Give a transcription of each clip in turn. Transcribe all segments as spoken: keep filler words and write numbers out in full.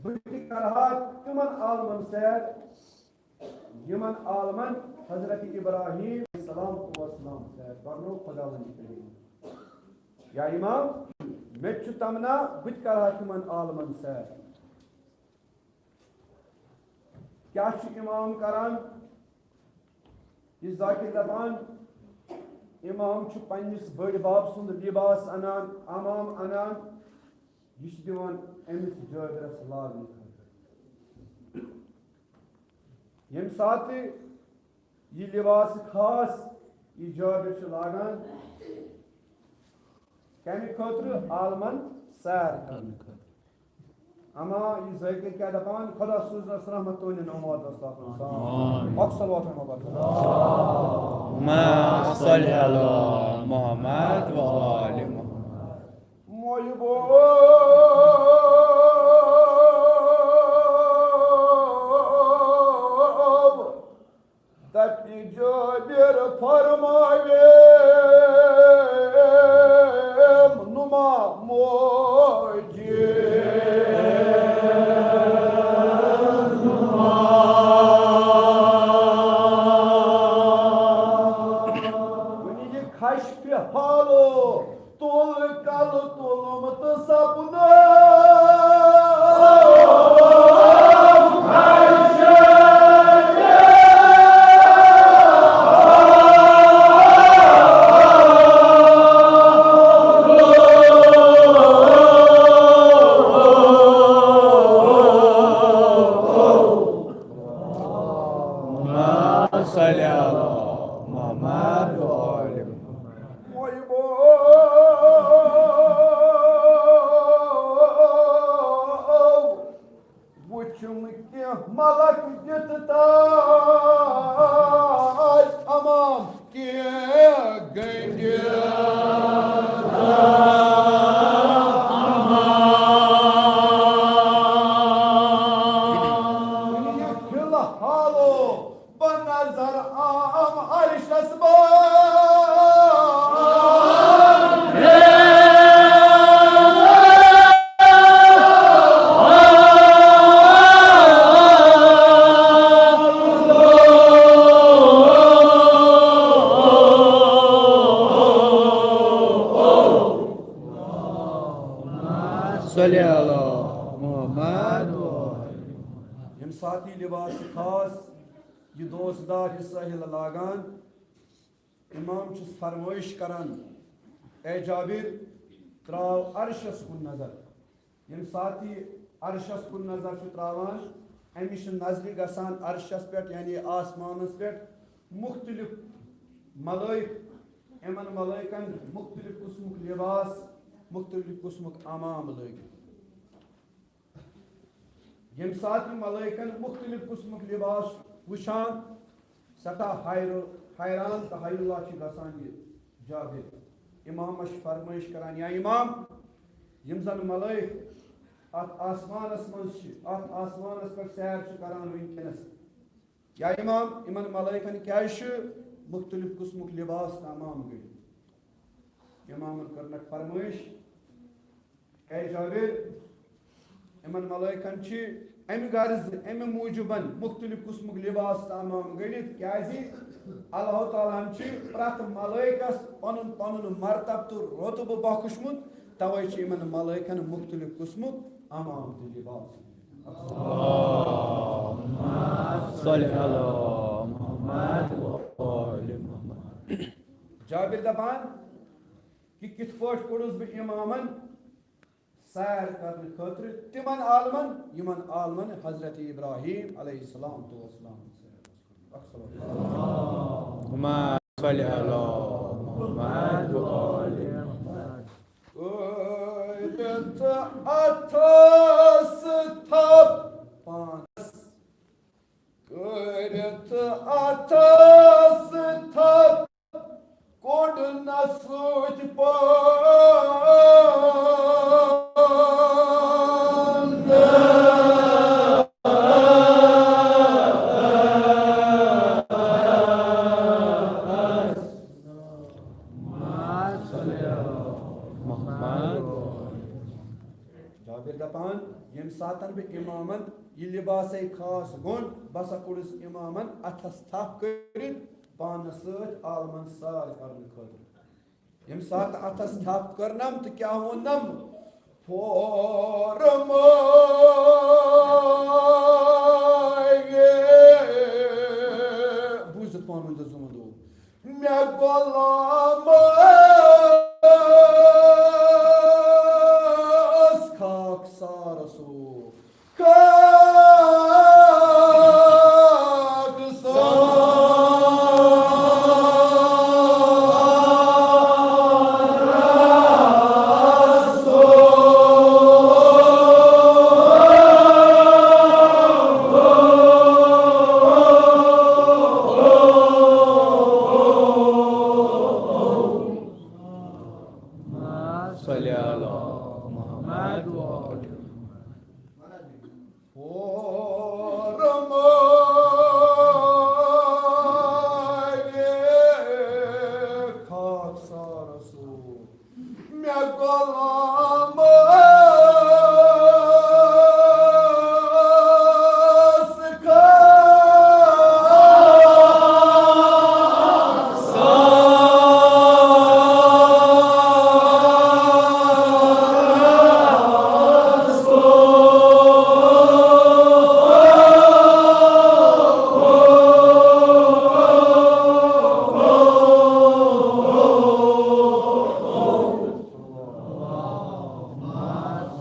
بہٕ تہِ کرٕ ہا تِمن عالمن سیر، یِمن عالمن حضرت ابراہیم علیہ السلام اوس نام سیر کرنو خداوند کریم۔ یا امام، مےٚ تہِ چھُ تمنا، بہٕ تہِ کرٕ ہا تِمن عالمن سیر۔ کیٛاہ چھُ امام کران؟ یہِ ذاکر دپان، امام چھُ پننِس بٔڑۍ بب سُنٛد لباس انان، عمام انان، یہِ چھُ دِوان أمِس جابرس لاگنہٕ خٲطرٕ۔ ییٚمہِ ساتہٕ یہِ لباس خاص یہِ جابر چھُ لاگان، کمہِ خٲطرٕ؟ عالمن سیر کرنہٕ خٲطرٕ۔ اما یہِ ذٲکر کیٛاہ دپان؟ خدا سوٗزنس رحمت تُہنٛدٮ۪ن امواتس تتھ منٛز۔ آمین۔ اکھ صلوات محمد۔ اللهم صل على محمد وآل محمد۔ محبو دپہِ جابر فرماوے نما موجی۔ کُنہِ یہِ خش فی حالو تُل کلہٕ تُلُم تہٕ سپنہٕ۔ اللهم صل على محمد وآل محمد۔ وُچھُم کینٛہہ ملک دِتھ تاج امام کینٛہہ گٔنٛڈِتھ۔ فی الحالو بہ نظر عام عرشس بہ۔ صلی اللہ محمد۔ ییٚمہِ ساتہٕ یہِ لباس خاص، یہِ دوستدار حصہ ییٚلہِ لاگان، امام چھُس فرمٲیش کران، اے جابر، تراو عرشس کُن نظر۔ ییٚمہِ ساتہٕ یہِ عرشس کُن نظر چھُ تراوان، أمِس چھِ نظرِ گژھان عرشس پٮ۪ٹھ، یعنی آسمانس پٮ۪ٹھ، مُختٔلِف ملٲیِک، یِمن ملٲیِکن مُختٔلِف قٕسمُک لباس، مُختٔلِف قٕسمُک عمام لٲگِتھ۔ ییٚمہِ ساتہٕ یِم ملٲیکن مُختٔلِف قٕسمُک لباس وٕچھان، سٮ۪ٹھاہ حیر-، حیران تہٕ حیران چھِ گژھان یہِ جابر۔ امامس چھِ فرمٲیش کران، یا امام، یِم زن ملٲیک اتھ آسمانس منٛز چھِ، اتھ آسمانس پٮ۪ٹھ سیر چھِ کران وٕنکیٚنس، یا امام، یِمن ملٲیکن کیازِ چھُ مُختٔلِف قٕسمُک لباس تہٕ عمام گٔنٛڈِتھ؟ امامن کٔرنکھ فرمٲیش، اے جابر، یِمن ملٲیکن چھِ امہِ غرض، امہِ موٗجوٗبن مُختٔلِف قٕسمُک لباس تہٕ عمام گٔنٛڈِتھ، کیازِ اللہ تعالیٰ ہن چھِ پرٛٮ۪تھ ملٲیکس پنُن پنُن مرتبہٕ تہٕ رۄتبہٕ بخشمُت، توے چھِ یِمن ملٲیکن مُختٔلِف قٕسمُک عمام تہٕ لباس۔ صلی علی محمد و آل محمد۔ جابر دپان کہ کتھ پٲٹھۍ کوٚرُس بہٕ امامن سیر کرنہٕ خٲطرٕ تِمن عالمن، یِمن عالمن حضرت ابراہیم علیہ السلام تہٕ اسلام۔ اللہم صل علی محمد و آل محمد۔ کٔرِتھ اتھس تھپھ پانس، کٔرِتھ اتھس تھپھ، کوٚڑنس سۭتۍ پانس۔ جابر دپان، ییٚمہِ ساتَن بہٕ اِمامَن یہِ لِباسَے خاص گوٚنٛڈ، بہٕ ہسا کوٚڑُس اِمامَن اَتھَس تھپھ کٔرِتھ پانَس سۭتۍ عالمَن سٲر کَرنہٕ خٲطرٕ۔ ییٚمہِ ساتہٕ اَتھَس تھپھ کٔرنَم تہٕ کیٛاہ ووٚننَم؟ فورمٲیِتھ۔ بوٗزِتھ پانہٕ ؤنۍ تہٕ زوٚمُت اوس۔ مےٚ غلامس خاک سارس اوس۔ خاک سارس۔ صلی علی محمد۔ فورمٲیِتھ خاک سارس اوس۔ مےٚ غلامس خاک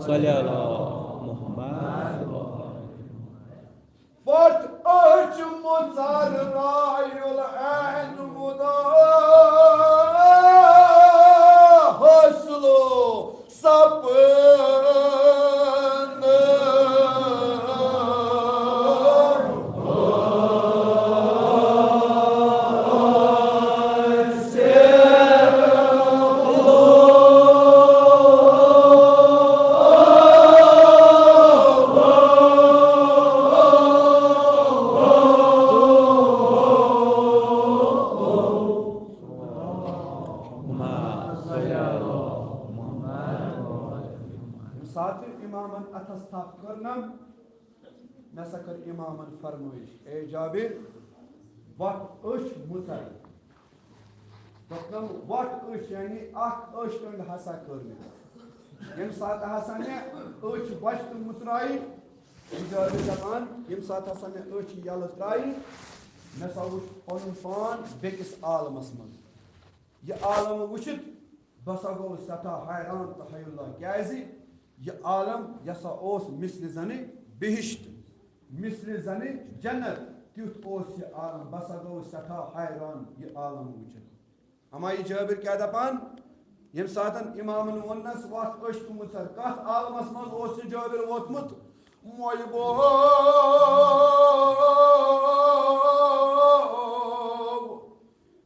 صلی علی محمد۔ پتھ أچھ مُژر رایُل عین مُدا حٲصِلو سپنہٕ۔ ییٚمہِ ساتہٕ اِمامن اَتھس تھپھ کٔر نہ، مےٚ سا کٔر اِمامن فرمٲیش، اے جابر، وۄتھ أچھ مُژر۔ دوٚپنم، وۄتھ أچھ، یعنی اکھ أچھ کنڈ ہسا کٔر مےٚ۔ ییٚمہِ ساتہٕ ہسا مےٚ أچھ بچہِ تہٕ مُژرایہِ، یہِ جابر دپان، ییٚمہِ ساتہٕ ہسا مےٚ أچھ یَلہٕ ترایہِ، مےٚ سا وُچھ پنُن پان بیٚکِس عالمس منٛز۔ یہِ عالم وٕچھِتھ بہٕ ہسا گوٚوُس سٮ۪ٹھاہ حیران تہٕ حی اللہ، کیازِ یہِ عالم یہِ ہسا اوس مثلِ زنہِ بہشت، مثلِ زنہِ جنت، تیُتھ اوس یہِ عالم۔ بہٕ ہسا گوٚوُس سٮ۪ٹھاہ حیران یہِ عالم وٕچھِتھ۔ اما یہِ جابر کیٛاہ دپان؟ ییٚمہِ ساتن اِمامن ووٚننس، وۄتھ أچھ تہٕ مُژر، کتھ عالمس منٛز اوس یہِ جابر ووتمُت؟ مویہِ بوو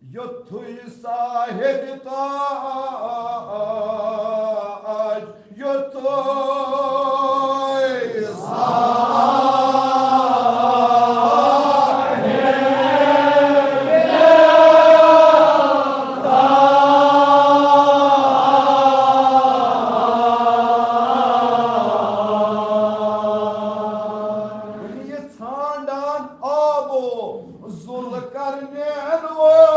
یُتھُے صاحب تاج، یُتھُے صاحب تاج۔ ژھانڈان آبو ذوالقرنین وول۔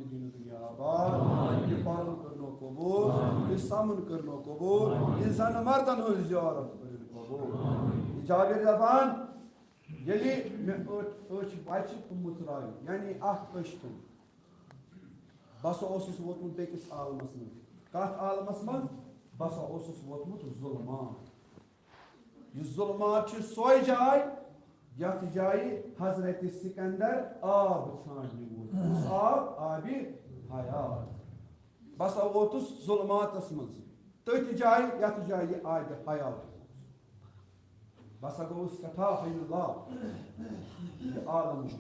دین دنیا آباد، یہِ پرُن کٔرنو قبول، یہِ سمُن کٔرنو قبول، یہِ زنہٕ مردن ہٕنٛز زیارت کٔرِن قبول۔ یہِ جابر دپان، ییٚلہِ مےٚ أچھ، أچھ بچہِ تہٕ مُژراے، یعنی اکھ أچھ تُل، بہٕ ہسا اوسُس ووتمُت بیٚکِس عالمس منٛز۔ کتھ عالمس منٛز؟ بہٕ ہسا اوسُس ووتمُت ظلمات۔ یہِ ظلمات چھِ سۄے جاے، یتھ جایہِ حضرت سکندر آب ژھانٛڈنہِ ووت۔ کُس آب؟ آبِ حیات۔ بہٕ ہسا ووتُس ظلماتس منٛز، تٔتھۍ جایہِ، یتھ جایہِ آبِ حیات اوس۔ بہٕ ہسا گوٚوُس سٮ۪ٹھاہ حی اللہ، یہِ عالم وٕچھ۔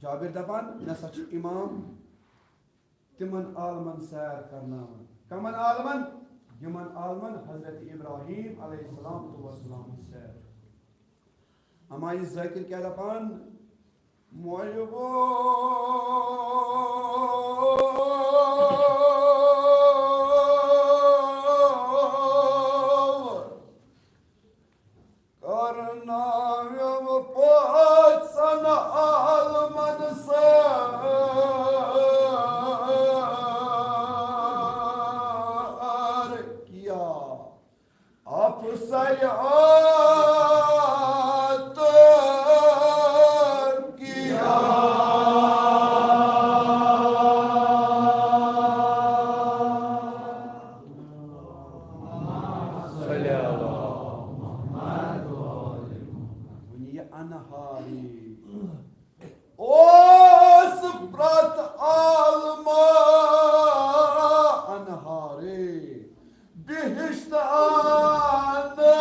جابر دپان، مےٚ ہسا چھُ امام تِمن عالمن سیر کرناوان۔ کمن عالمن؟ یِمن عالمن حضرت ابراہیم علیہ السلام تو والسلام سیر۔ اما یہِ ذاکر کیٛاہ دپان؟ محبو کرناویم پانٛژن عالمن سیر کیا، افسر آت کیا۔ صلی اللہ۔ وۄنۍ یہِ انہارے اوس پرٛٮ۪تھ عالمہ انہارے بہشت انہارے۔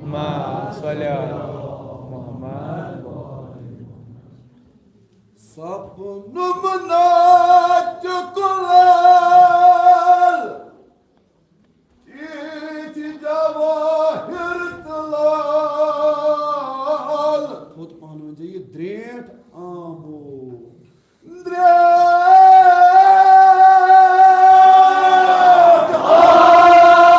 ما صلی علی محمد۔ سپنم ناتہِ کُلل، ییٚتہِ جواہر تہٕ لال۔ تھوٚد پہن ؤنۍ زِ یہِ درٛینٛٹھ آمُت۔ درٛینٛٹھ آمُت۔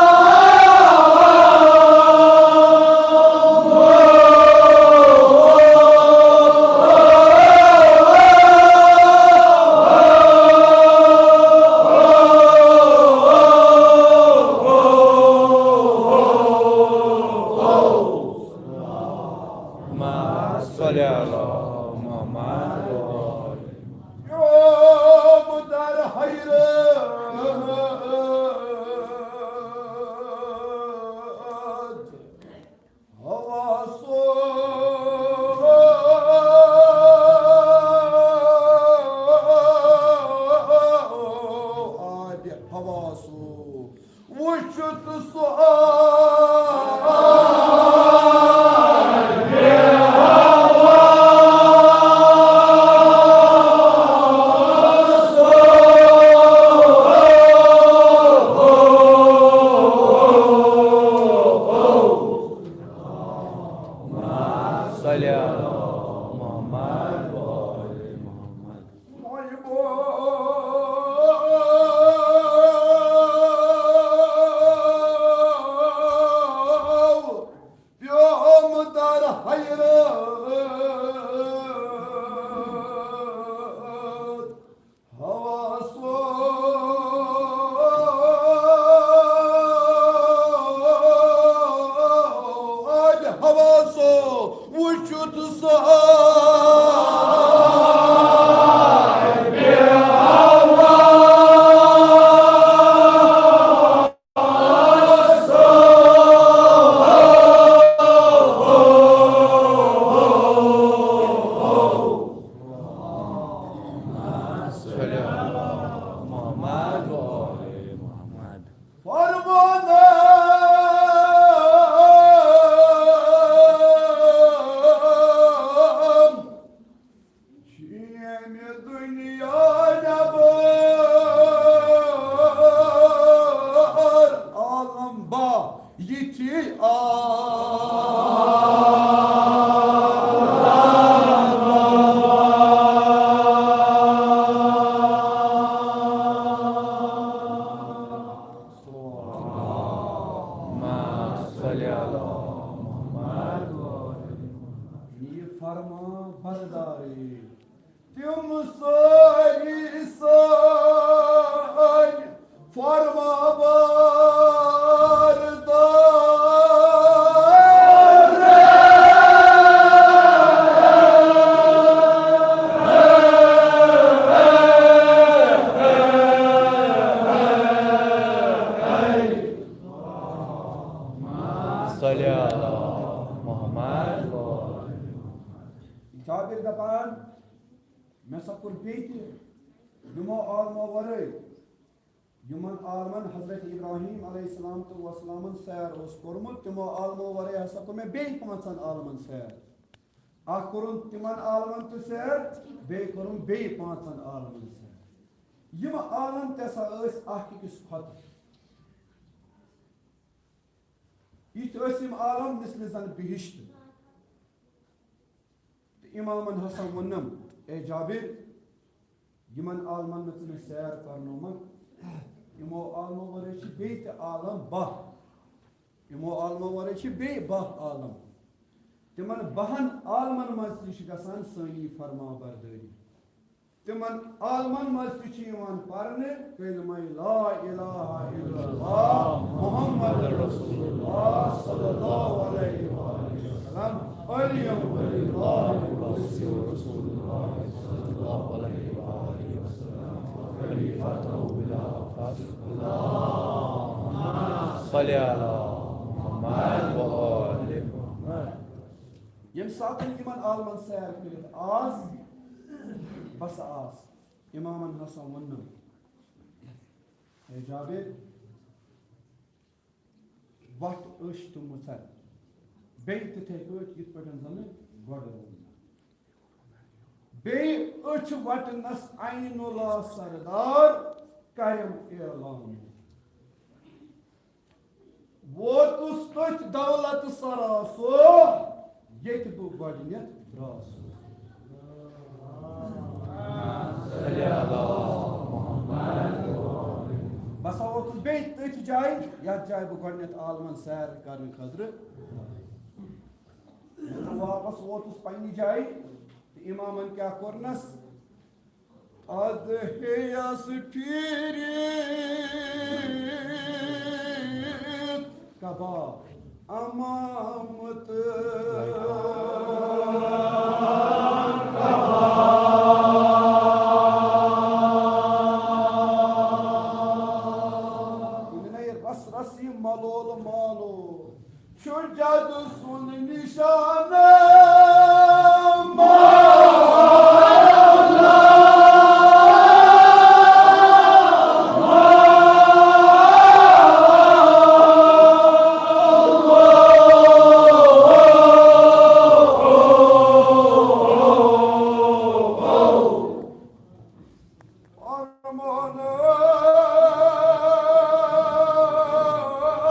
ما صلی علی محمد۔ یوم در حیرت حواسو، آبِ حواسو۔ وُچھُتھ سُہ آب صلی علی محمد و آل محمد۔ پیوم در حیرت حواسو، آبِ حواسو، وُچھُتھ سُہ آب صلی علی محمد و آل محمد۔ فرمانم چھِ ییٚمہِ دُنیا نٮ۪بر عالم با یِتھی عالم۔ یِم سٲری سٲنۍ فرما بردار۔ صلی علی محمد۔ جابر دپان، مےٚ سا کوٚر بیٚیہِ تہِ یِمو عالمو ورٲے، یِمن عالمن حضرت ابراہیم علیہ السلام تہٕ وسلامن سیر اوس کوٚرمُت، تِمو عالمو ورٲے ہسا کوٚر مےٚ بیٚیہِ پانٛژن عالمن سیر۔ اکھ کوٚرُن تِمن عالمن تہِ سیر، بیٚیہِ کوٚرُن بیٚیہِ پانٛژن عالمن سیر۔ یِم عالم تہِ ہسا ٲسۍ اکھ أکِس کھۄتہٕ۔ یِتھۍ ٲسۍ یِم عالم مثل زن بہشت۔ تہٕ امامن ہسا ووٚنُم، اے جابر، یِمن عالمن نہٕ ژٕ مےٚ سیر کرنومکھ، یِمو عالمو ورٲے چھِ بیٚیہِ تہِ عالم باہ۔ یِمو عالمو ورٲے چھِ بیٚیہِ باہ عالم۔ تِمن باہن عالمن منٛز تہِ چھِ گژھان سٲنی فرما بردٲری۔ تِمن عالمن منٛز تہِ چھِ یِوان پرنہٕ کلمہ لا الہ الا اللہ محمد رسول اللہ صلی اللہ علیہ وآلہ وسلم۔ علی ولی اللہ ولی رسول اللہ صلی اللہ علیہ وآلہ وسلم۔ خلیفۃ بلا فخر۔ اللہم صلی علی محمد و آل محمد۔ ییٚمہِ ساتہٕ یِمن عالمن سیر کٔرِتھ آس، بس آس، امامن ہسا ووٚنُم، ہے جابر، وَٹھ أچھ تہٕ مُژر بیٚیہِ تِتھے پٲٹھۍ یِتھ پٲٹھۍ زَنہٕ گۄڈٕ روٗد۔ بیٚیہِ أچھ وَٹنَس عین اللہ سردار کرم اعلان۔ ووتُس تٔتھۍ دولت سراسو ییٚتہِ بہٕ گۄڈٕنیتھ درٛاس۔ بہٕ ہسا ووتُس بیٚیہِ تٔتھۍ جایہِ، یَتھ جایہِ بہٕ گۄڈٕنیتھ عالمن سیر کرنہٕ خٲطرٕ درٛاس۔ ییٚلہِ بہٕ واپس ووتُس پننہِ جایہِ، تہٕ امامن کیٛاہ کوٚرنس؟ اَدٕ ہیٚیَس پھیٖرِتھ کباب امامہٕ تہٕ۔ یہِ نَے رس رس یہِ ملول مالو۔ چھُ جد سُنٛد نِشانہٕ مولا۔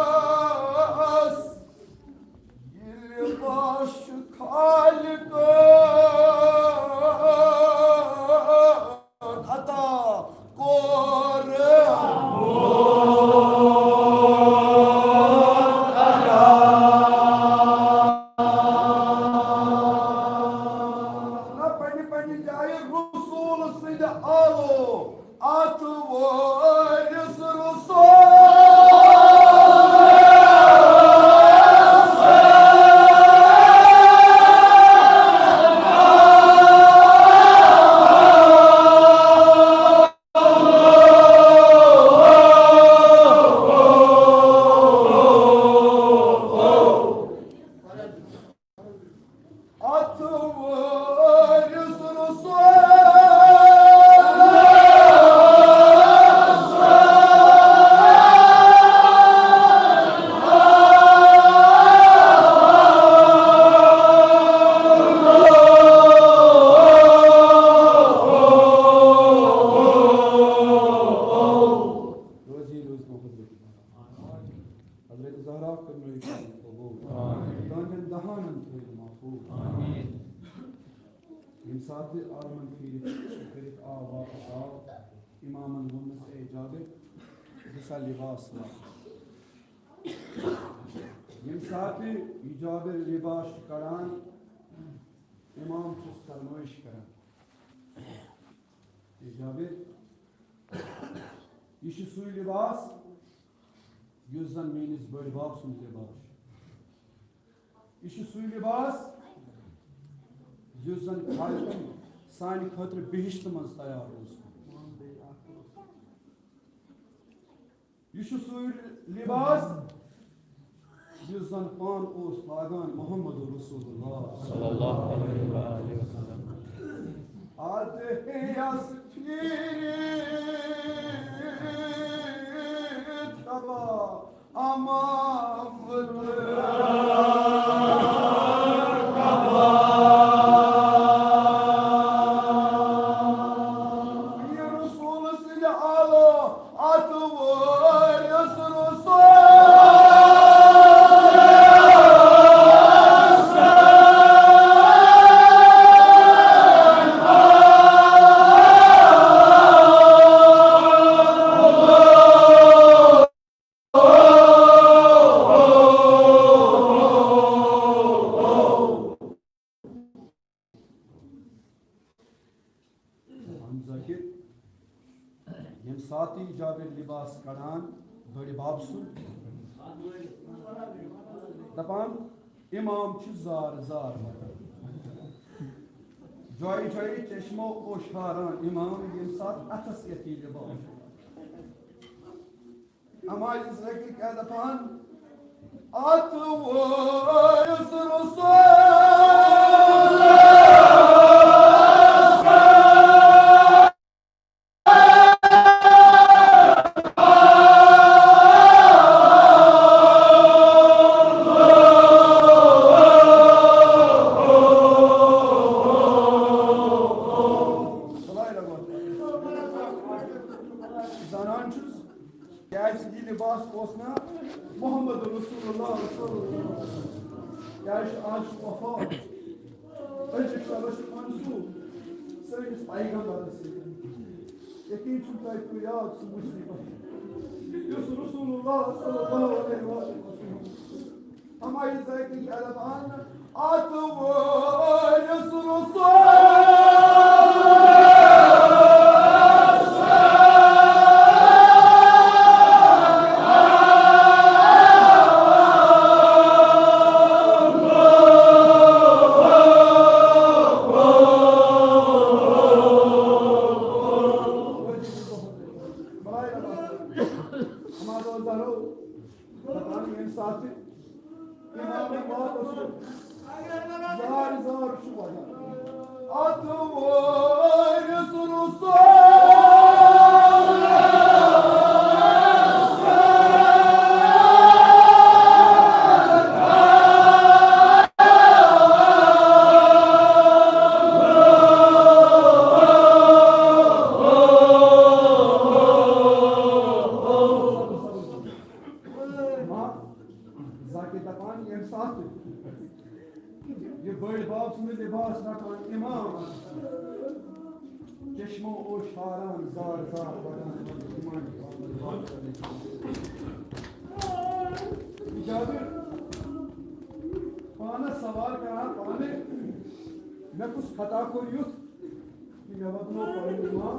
فرمانس ییٚلہِ بخش خالق عطا کوٚر۔ نہ پننہِ پننہِ جایہِ رسول سٕنٛدِ آلو۔ اتھ وٲرِس رسول۔ اتھ وٲرِس رسول۔ روزی روز محبت۔ حضرت زہرا کٔرنٲیِو قبول۔ آمین۔ تُہنٛدٮ۪ن دہانن تھٲیِو محفوظ۔ آمین۔ ییٚمہِ ساتہٕ عالمن پھیٖرِتھ کٔرِتھ آو، واپس آو، امامن ووٚننس، اے جابر، دِ سا لباس واپس۔ ییٚمہِ ساتہٕ یہِ جابر لباس چھُ کڑان، امام چھُس فرمٲیش کران۔ یہِ چھُ سُے لباس یُس زن میٲنِس بٔڑۍ بب سُنٛد لباس چھُ۔ یہِ چھُ سُے لباس یُس زن خالقن سانہِ خٲطرٕ بہشتہٕ منٛز تیار اوس کوٚرمُت۔ یہِ چھُ سُے لباس یُس زن پانہٕ اوس لاگان محمد رسول اللہ۔ صلی اللہ علیہ وآلہ وسلم۔ اتھ ہیٚیس پھیٖرِتھ تباہ امامت۔ یہِ رسول سٕنٛدِ آلو اتھ وٲرِس رسول۔ ہم ذاکر، ییٚمہِ ساتہٕ یہِ جابر لباس کڑان بٔڑِ بب سُنٛد، دپان، امام چھُ زار زار وَدان۔ جویہِ جویہِ چشمو اوشاران امام، ییٚمہِ ساتہٕ اَتھس کٮ۪تھ یہِ لباس۔ اما یہِ ذٲکر کیٛاہ دپان؟ اتھ وٲرِس رسول۔ زانان چھُس، کیازِ یہِ لباس اوس نہ محمد رسول اللہ صلی اللہ علیہ وسلم۔ کیازِ آز چھُ وفات۔ أزیُک شب چھُ منسوخ سٲنِس پیغمبرس سۭتۍ۔ یقین چھُم تۄہہِ پیوٚو یاد سُہ مصیبت، یُس رسول اللہ صلی اللہ علیہ وسلم۔ ہماری ذاتی ادب آن اتھ وٲرِس رسول۔ ہمارے دپان ییٚمہِ ساتہٕ امام واپس یِیہِ، زار زار چھُ وَدان۔ اتھ وٲرِس رسول۔ ذاکر دپان ییٚمہِ ساتہٕ یہِ بٔڑۍ بب سُنٛد لباس رٹان امام، چشمو اوس شاران، زار زار وَدان۔ جابر پانس سوال کران پانے، مےٚ کُس خطا کوٚر یُتھ؟ مےٚ ووٚن پنُن امام،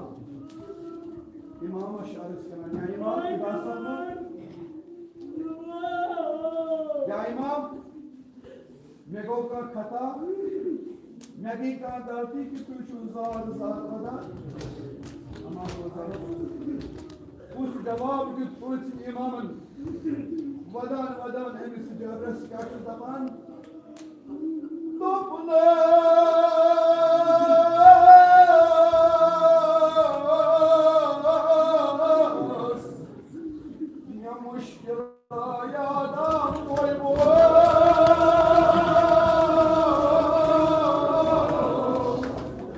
امامس چھُ عرض کران، یا امام، خدا صٲب، یا امام، مےٚ گوٚو کانٛہہ خطا، مےٚ گٔے کانٛہہ غلطی کہِ تُہۍ چھِو زار زار وَدان؟ امام ووٚن، کُس جواب دیُت پٲنٛژِ امامن؟ وَدان وَدان أمِس جابرس کیٛاہ چھُ دَپان؟ دوٚپنَس، مےٚ مُشکِل یاد آو تۄہہِ بوز۔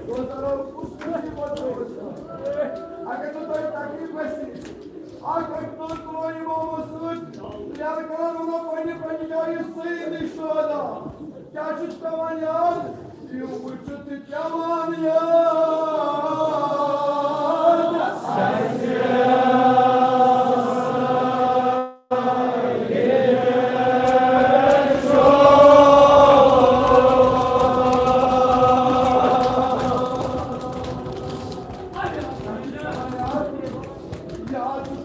روزدَرو، کُس مُصیٖبت روز؟ اگر نہٕ تۄہہِ تکلیٖف گژھِ، اکھ اکھ دۄہ تُلو یِمو سۭتۍ، ییٚلہِ کران وَنو پننہِ پننہِ جایہِ سید شہدا۔ کیٛاہ چھُس پٮ۪وان یاد؟ یہِ وٕچھِتھ پٮ۪وان یاد۔ یاد چھُس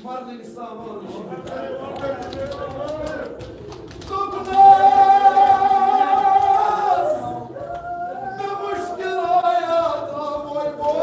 پرنٕکۍ سامان چھِ۔ دوٚپنَس، مےٚ مُشکِل آیات آوے بوز۔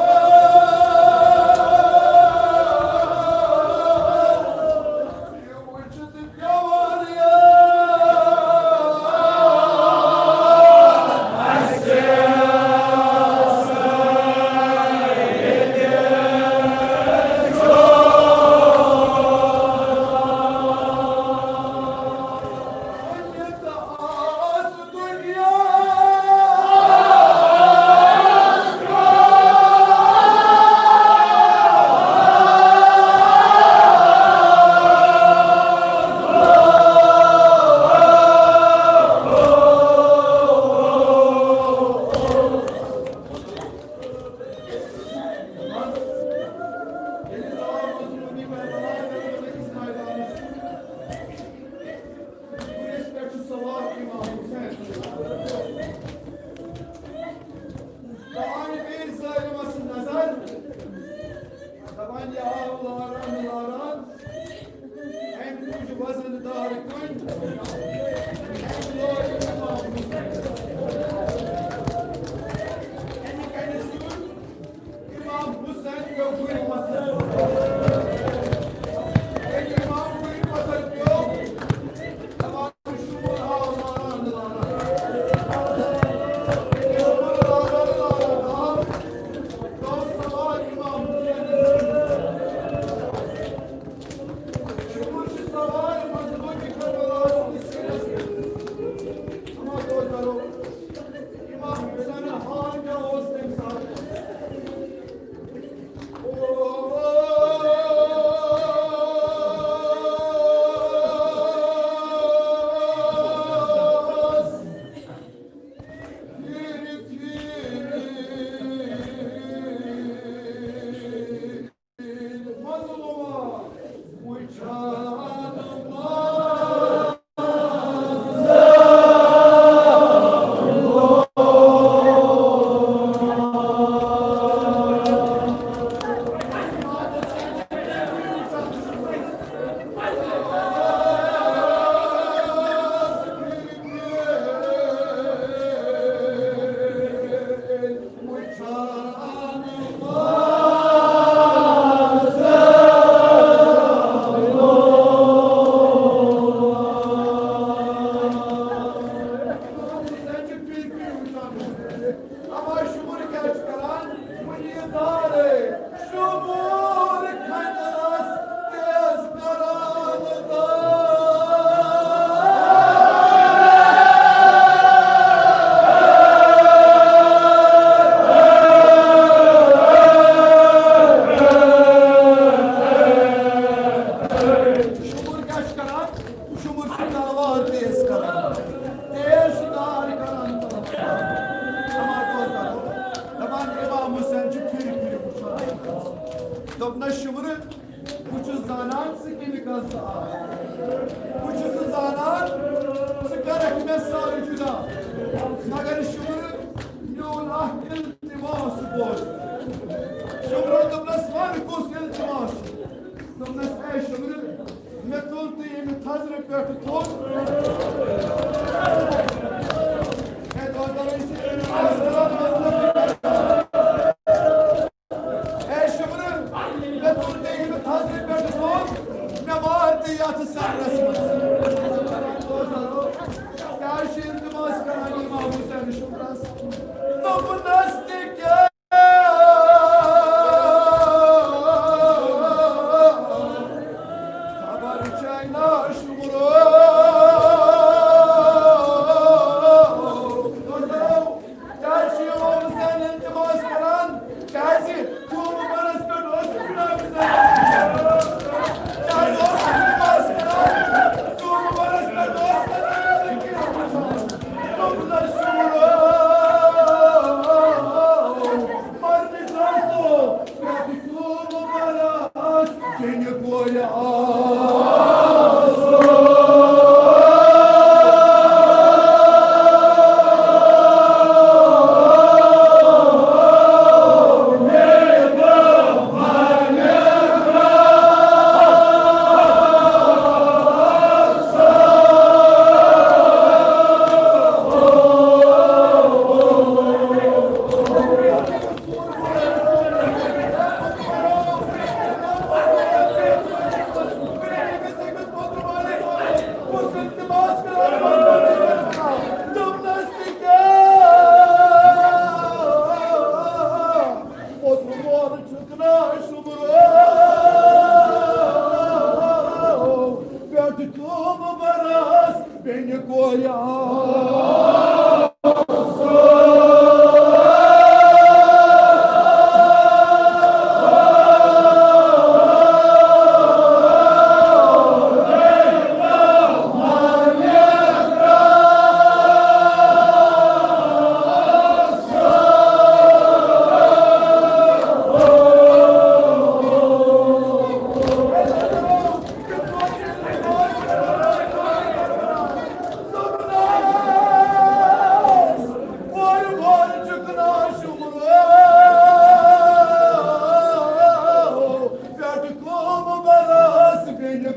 دپان یہِ پیٚیہِ ظٲلمس نظر، دپان یہِ آو لاران لاران، امہِ تُج وزن دار کٔنۍ، امہِ لٲج امام حسین۔ امہِ کنہِ سیُن امام حسین پیوٚو گُرِ وزن۔ ییٚلہِ امام گُرِ وزن پیوٚو، دپان اما شُمُر کیٛاہ چھُ کران؟ وُنہِ یہِ دارے۔ شُمُر کھنٛڈرس تیز کران دار۔ شُمُر کیٛاہ چھُ کران؟ شُمُر چھُ تلوار تیز کران، تیز چھُ دار کران۔ دپان، دپان، امام حسین چھُ پھِرِ پھِرِ وٕچھان۔ دوٚپنَس، شُمرٕ، بہٕ چھُس زانان ژٕ کَمہِ قصدٕ آکھ۔ بہٕ چھُس زانان ژٕ کَرَکھ مےٚ سارِ جُدا۔ مگر شُمرٕ، میون اکھ التماس بوز۔ شُمرَن دوٚپنَس، وَن کُس التماس چھُ؟ دوٚپنَس، اے شُمرٕ، مےٚ تُل تہٕ ییٚمہِ تھزرٕ پٮ۪ٹھ تھوٚد۔ ہے دوستو، یہِ چھِ اے شُمرٕ، مےٚ تُل تہٕ ییٚمہِ تھزرٕ پٮ۪ٹھ تھوٚد، مےٚ وار تہٕ یَتھ سرس منٛز۔ دوستو، کیٛاہ چھِ التماس کران امام حسین شُمرس؟ دوٚپنَس تہِ کیٛاہ؟ خبر چھے نا شُمرو۔ کیٛازِ چھُ یِوان حسین التماس کران؟ کیٛازِ؟ ژوٗنٛٹھ بنس پٮ۪ٹھ اوس نہٕ جناب حسین۔ کیٛازِ اوس التماس کران؟ ژوٗنٛٹھ بنس پٮ۪ٹھ اوس نہٕ جناب حسین۔ دوٚپنس شُمرو۔ مرنہٕ درٛاو سُہ، پٮ۪ٹھٕ کیوٚم بلاس، بیٚنہِ کورِ آس۔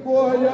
کورِ۔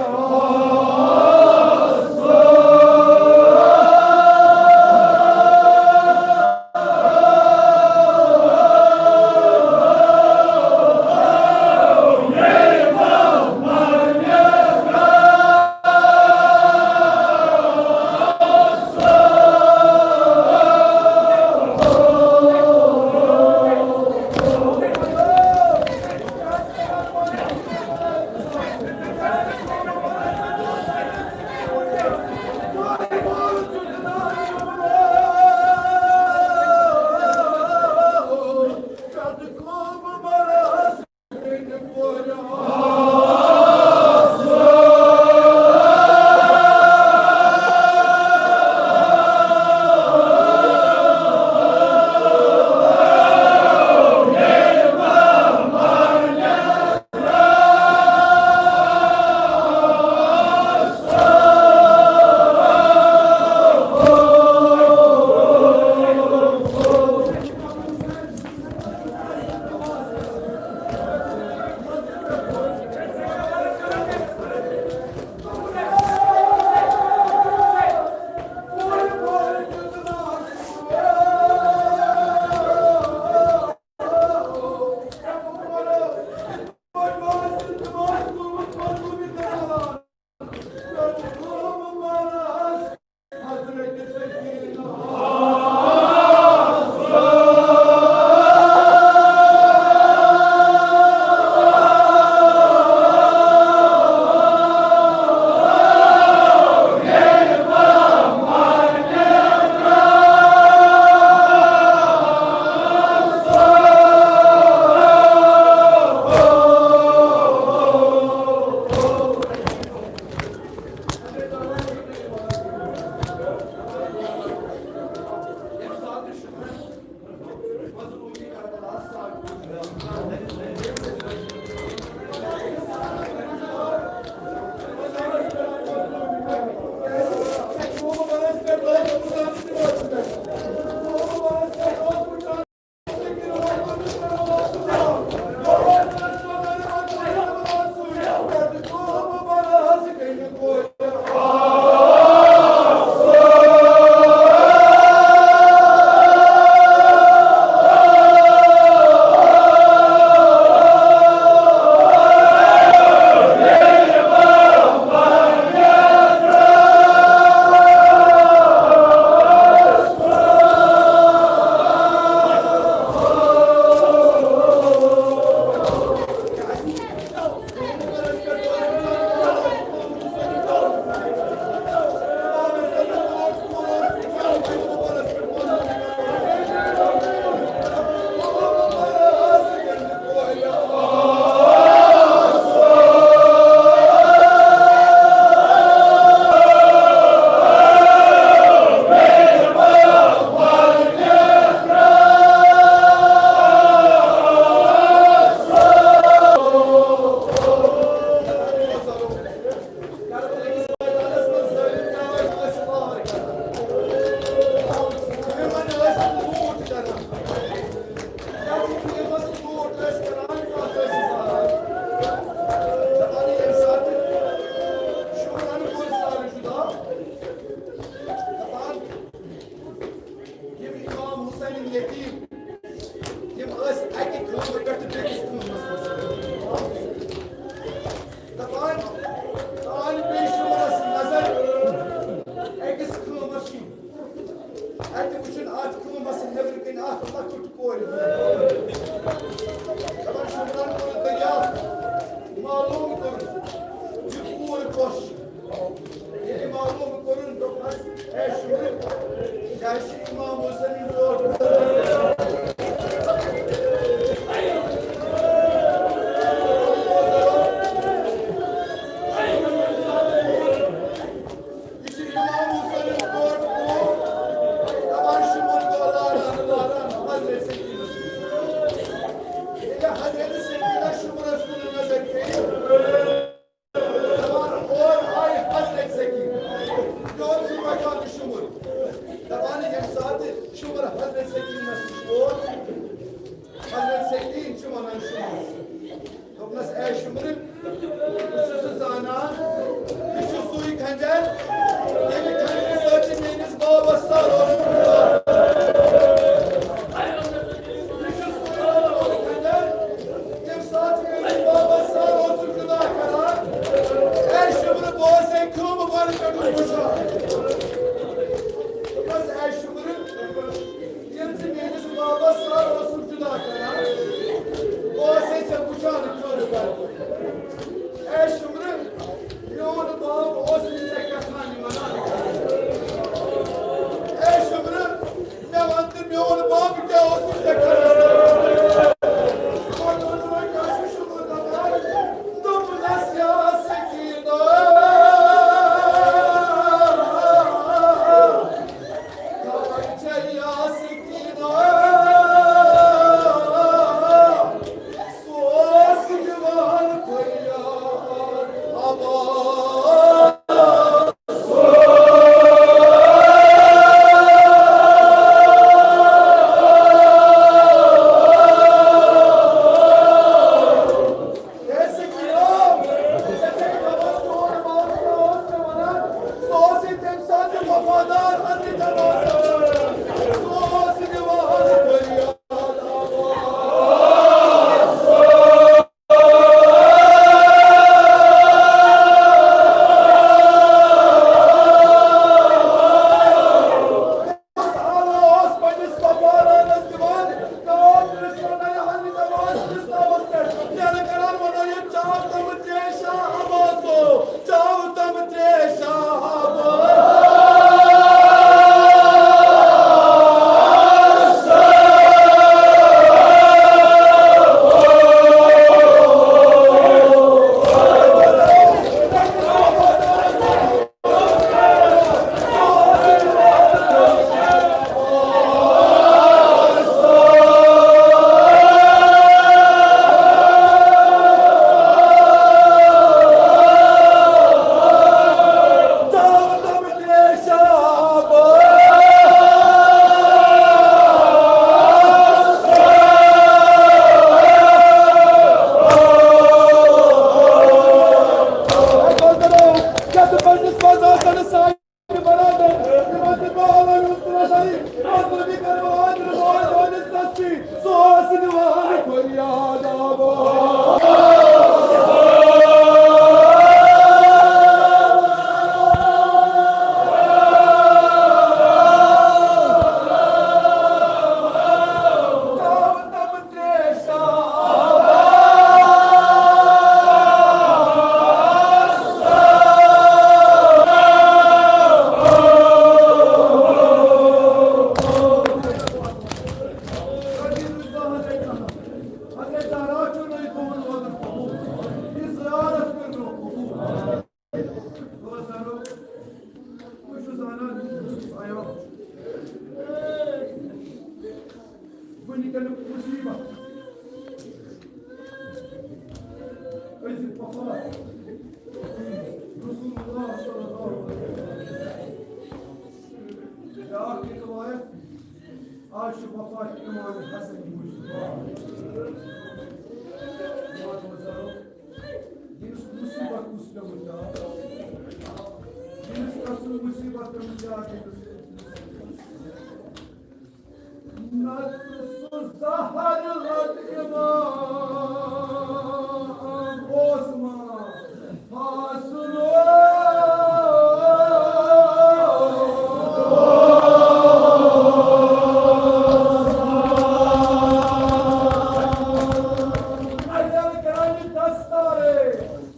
امام حسین برونٛٹھ۔ یہِ چھُ امام حسین برونٛٹھ کُن دپان، شُمُر گوٚو لاران، لاران حضرت سکینس۔ ییٚلہِ حضرت سکینہ شُمرس کُن نظر پیٚیہِ، دپان، اور آیہِ حضرت سکینہ۔ یور چھُ پکان یہِ شُمُر۔ دپان، ییٚمہِ ساتہٕ شُمُر حضرت سکینس نِش ووت، حضرت سکین چھُ ونان شُمرس۔ دوٚپنَس، اے شُمرٕ، بہٕ چھُس زانان، یہِ چھُ سُے خنجر، ییٚمہِ خنجرٕ سۭتۍ ژٕ میٲنِس بابس سر اوسُکھ جُدا کران۔ یہِ چھُ سُے خنجر، ییٚمہِ ساتہٕ ژٕ میٲنِس بابس سر اوسُکھ جُدا کران۔ اے شُمرٕ، بہٕ اوسَے خٲبہٕ گۄڈٕ پٮ۪ٹھٕ وٕچھان۔ دوٚپنَس، اے شُمرٕ، ییٚلہِ ژٕ میٲنِس بابس سر اوسُکھ جُدا کران، بہٕ اوسَے ژےٚ وٕچھان خٲبہٕ گۄڈٕ۔ اے شُمرٕ، میون باب اوس نہٕ ژےٚ کیٛاہ تام وَنان۔ اے شُمرٕ، مےٚ وَن تہٕ، میون باب کیٛاہ اوس نہٕ ژےٚ کَران؟ پَتہٕ اوس وۄنۍ کٲشِر شُمُر دَپان، دوٚپنَس، یا سکیٖنہ، خبر چھےٚ یا سکیٖنہ، سُہ اوس دِوان فریاد، آواز۔ ہے سکیٖنہ، ژےٚ چھےٚ خبر سون مول کیٛاہ اوس مےٚ وَنان؟ سُہ اوس یہِ تَمہِ ساتہٕ وفادار حضرت عباس۔ سُہ اوس دِوان فریاد۔ وٕنکیٚنُک مُصیٖبت۔ أزیُک وفات۔ رسول اللہ صلی اللہ علیہ وسلم۔ بیٛاکھ تہِ رِوایت، آز چھُ وفات امام حسن مُصیٖبت۔ ییٚمِس مُصیٖبت کُس پیوٚمُت چھُ؟ ییٚمِس کُس مُصیٖبت پیوٚمُت چھُ؟ نتہٕ سُہ زہر لد امام عثمان حاصل۔ اگر کرانہِ دستارے۔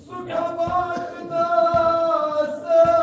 سُہ کیٛاہ واتہِ نہٕ سٲرۍ۔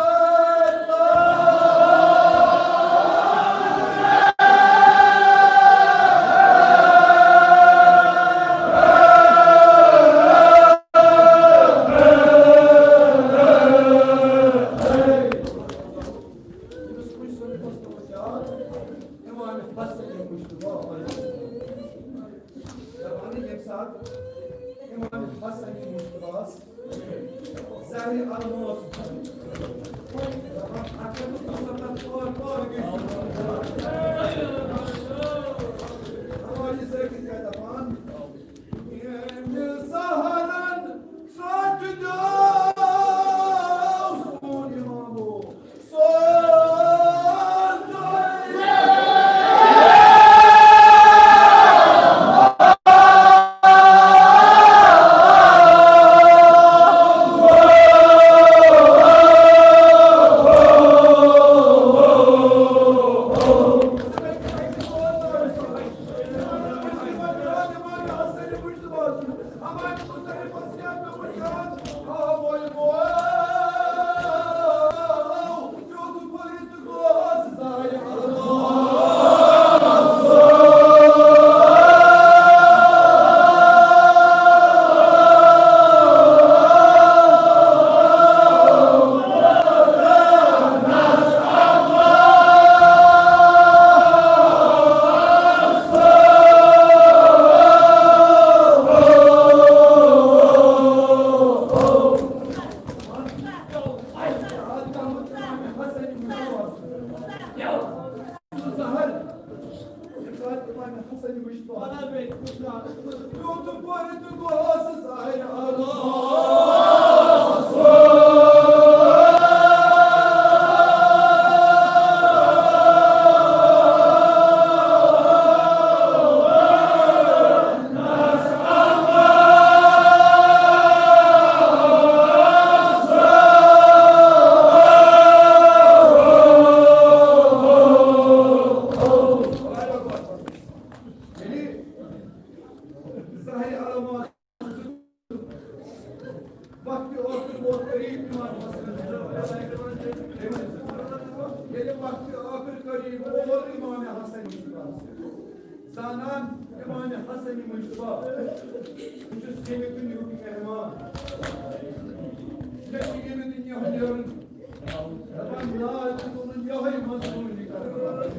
وقت ٲخر ووت قریب امام حسن۔ ییٚلہِ وقت ٲخر قریب ووت امام حسن، زانان امام حسن مجتبیٰ، بہٕ چھُس ییٚمہِ دُنیاہُک مہمان، مےٚ چھُ ییٚمہِ دُنیاہُک نیرُن۔ دَپان، ناد تہِ تُلُن یِہوٚے مضموٗنی کَرُن۔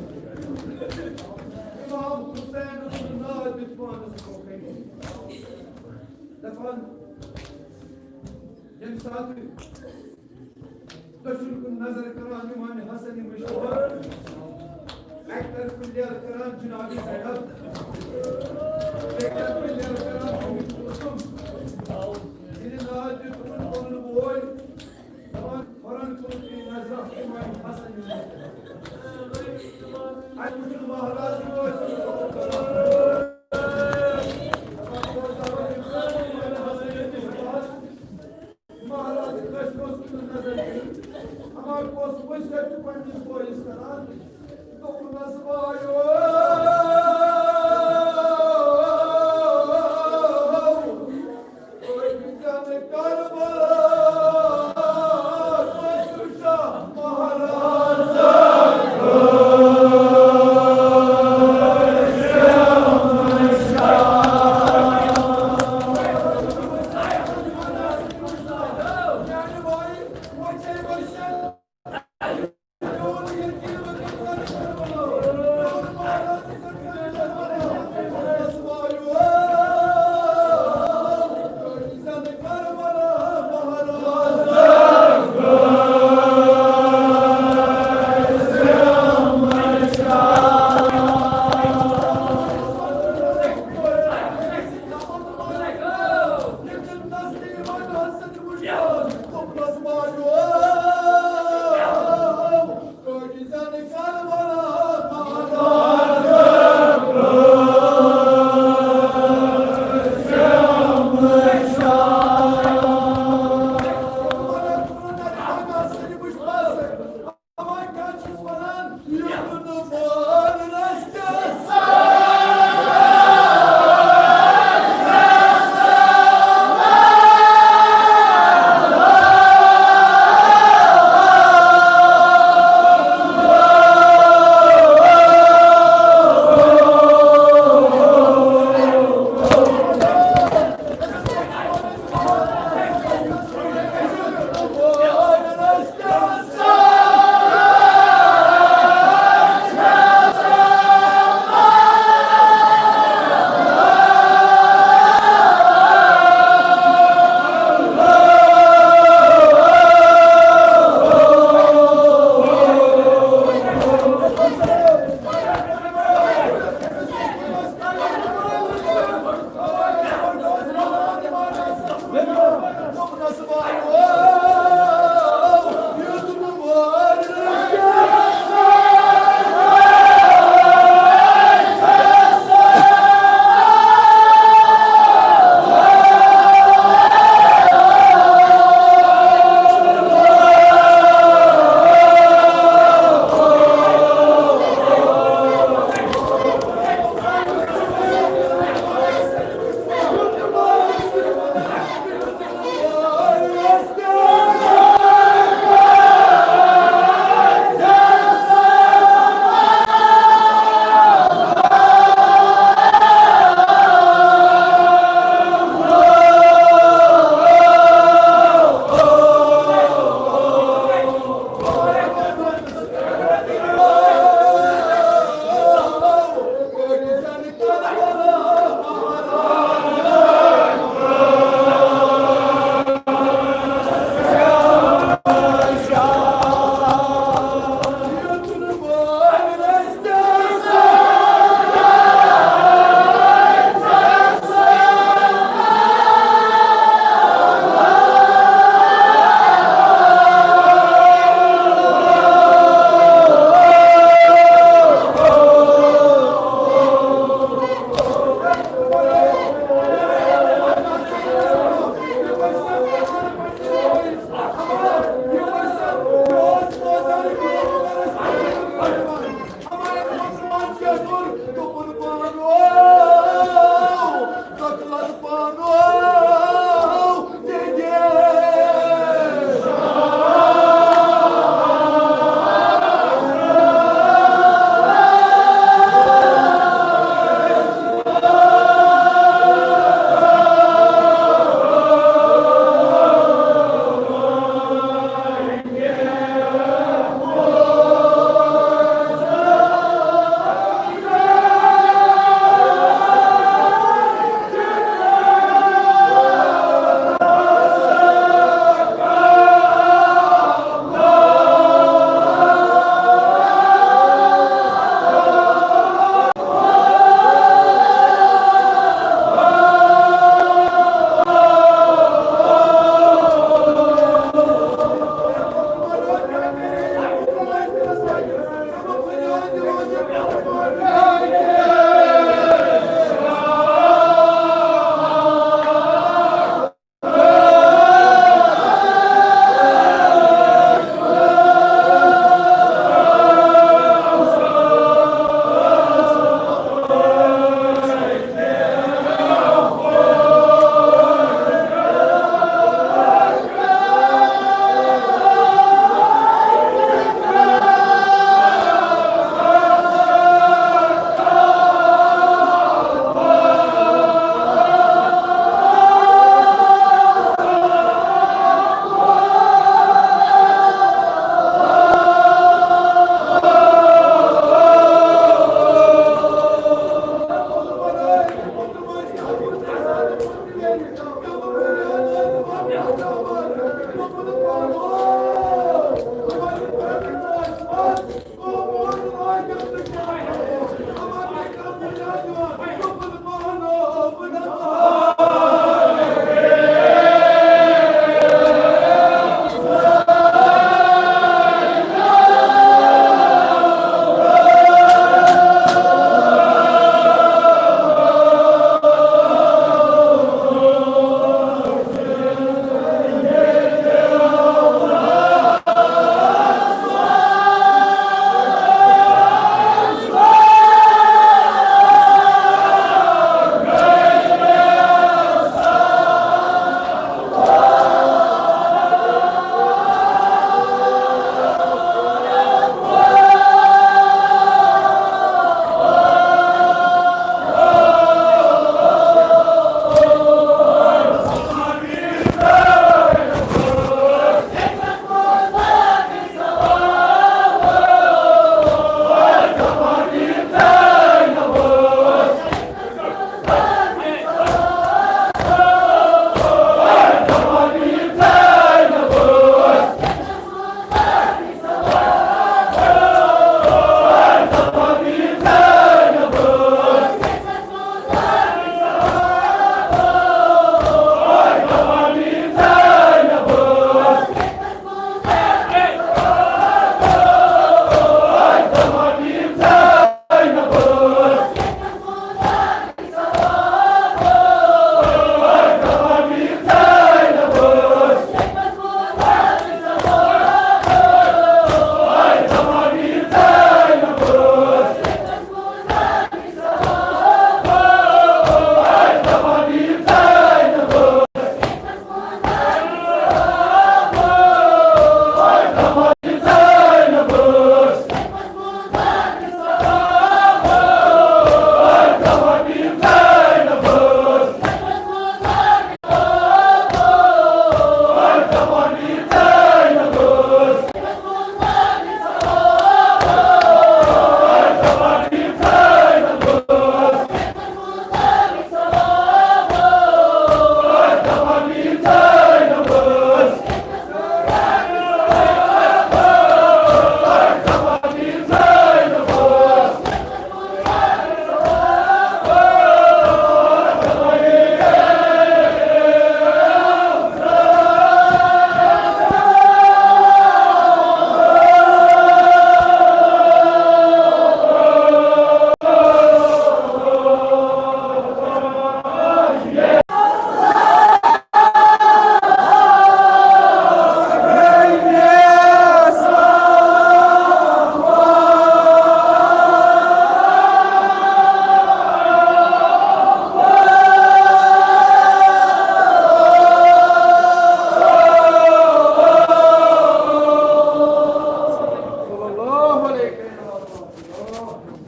امام حسینَس ناد دیُت پانَس برونٛہہ کَنہِ۔ دَپان، ییٚمہِ ساتہٕ دٔچھُن کُن نظر کران امام حسن مجتبیٰ، اَکہِ طرفہٕ لیر کران جناب زینب، بیٚیہِ طرفہٕ لیر کران ام کلثوم۔ ییٚلہِ ناد دیُت تِمَن پَنُن بوے، دَپان، کھۄرَن کُن تہِ نظر امام حسن۔ اَتہِ وُچھُن مہراز یہِ اوس۔ مہراز کٲنٛسہِ اوس نہٕ نظر دِوان۔ اما کُس وٕچھتھ چھُ پننِس بٲیِس کران؟ دوٚپنَس، بایو،